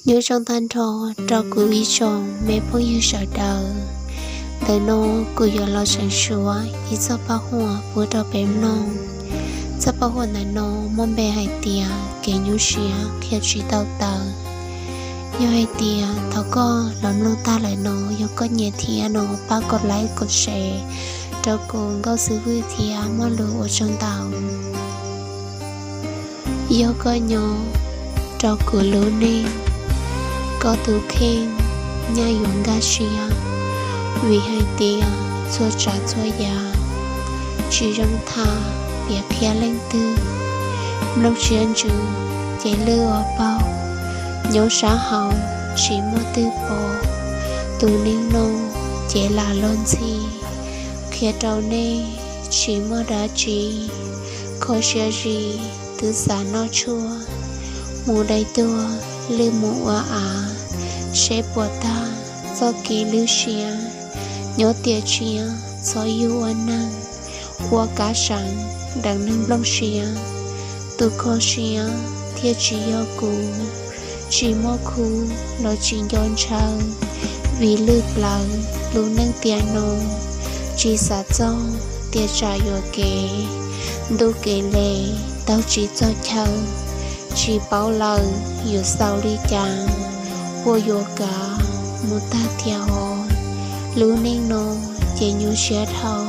Nyob zoo tag nrho rau kuv ib tsoom me phooj ywg sawv daws. Ntawm no kuv yuav los seev suav ib txoj paj huam pub rau peb mloog. Txoj paj huam ntawm no muaj npe hais tias kev nyuaj siab qhia tsis tau taw. Yog hais tias thaum koj los mloog tag lawm no yog koj nyiam thiab no pab kom like kom share rau kuv nkauj xwb vwj thiab muaj lus ua tsaug ntau. Yog koj nyob rau kuv lub neej, koj tus kheej nyaj yuav nkag siab, vim hais tias txhua tsav txhua yam tsis zoo tham piav qhia leej twg. Nplooj siab ntsws ces lwj ua paug, nyob sab hauv tsis muaj twg pom, tus neeg no ces lam luag ntxhi. Qhia rau nej tsis muaj dab tsi, kho siab zis twb xav noj tshuaj, mus dai tuag lwj mus ua av, seb puas tag txoj kev lwj siab. Nyob tiam tshiab txhob yug ua neeg, ua kab seev deev neeg nplooj siab. Tus kho siab thiaj tsis yog kuv, tsis muaj khub los tsis nco ntshaw, vim lwj plawv lub neej tiam no, tsis xav txog tias tsam yuam kev, ntuj kev le taug tsis txog chaw, tsis paub lawm yuav xaus li cas, puas yuav kav mus tag tiag os. Lub neej no ces nyuaj siab dhau,